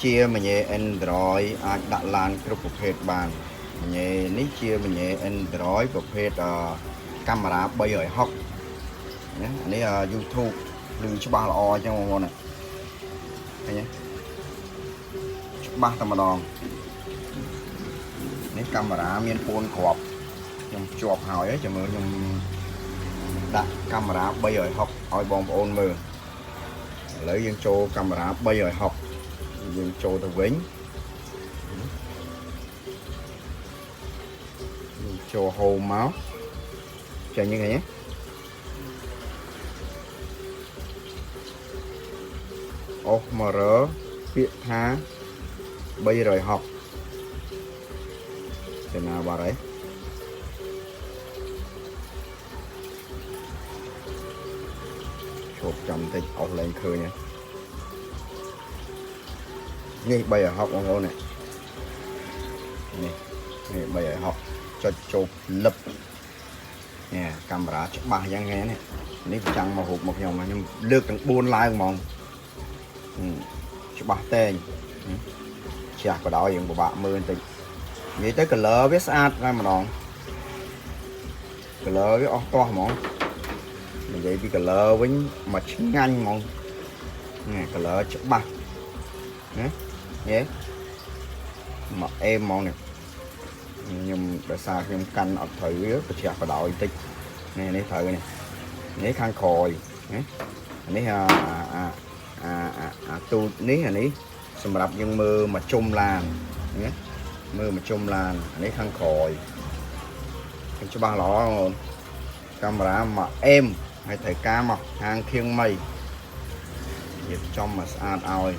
ជាមញ៉េ Android អាចដាក់ឡានគ្រប់ប្រភេទបានមញ៉េនេះជាមញ៉េ Android ប្រភេទកាមេរ៉ា360ណាអានេះ YouTube ឮច្បាស់ល្អអញ្ចឹងបងប្អូនណាឃើញទេច្បាស់តែម្ដងនេះកាមេរ៉ាមាន4គ្រាប់ខ្ញុំភ្ជាប់ហើយចាំមើលខ្ញុំដាក់កាមេរ៉ា360ឲ្យបងប្អូនមើលឥឡូវយើងចូលកាមេរ៉ា360យើងចូលទៅវិញយើងចូល home មកចេញហ្នឹងឃើញទេអូសមករពាក្យថា360ទៅណាបាត់ហើយឈប់ចាំតិចអស់លែងឃើញហើយនេះ360បងប្អូននេះនេះនេះ360ចុចចូលលឹបនេះកាមេរ៉ាច្បាស់យ៉ាងហ្នឹងនេះនេះចាំងមករូបមកខ្ញុំខ្ញុំលើកទាំង4ឡើងហ្មងច្បាស់តែងចាស់ក៏ដោយយើងពិបាកមើលបន្តិចនិយាយទៅ color វាស្អាតតែម្ដង color វាអស់ទាស់ហ្មងនិយាយពី color វិញមកឆ្ងាញ់ហ្មងនេះ color ច្បាស់ណាយេមកអេមហ្មងនេះខ្ញុំដោយសារខ្ញុំកាន់អត់ត្រូវវាប្រជ្រះបដោយតិចនេះនេះត្រូវនេះនេះខាងក្រោយណានេះអាអាអាអាទូចនេះអានេះសម្រាប់យើងមើលមកជុំឡានណាមើលមកជុំឡានអានេះខាងក្រោយច្បាស់ល្អបងប្អូនកាមេរ៉ាមកអេមហើយត្រូវការមកហាងខៀងមីរៀបចំមកស្អាតឲ្យ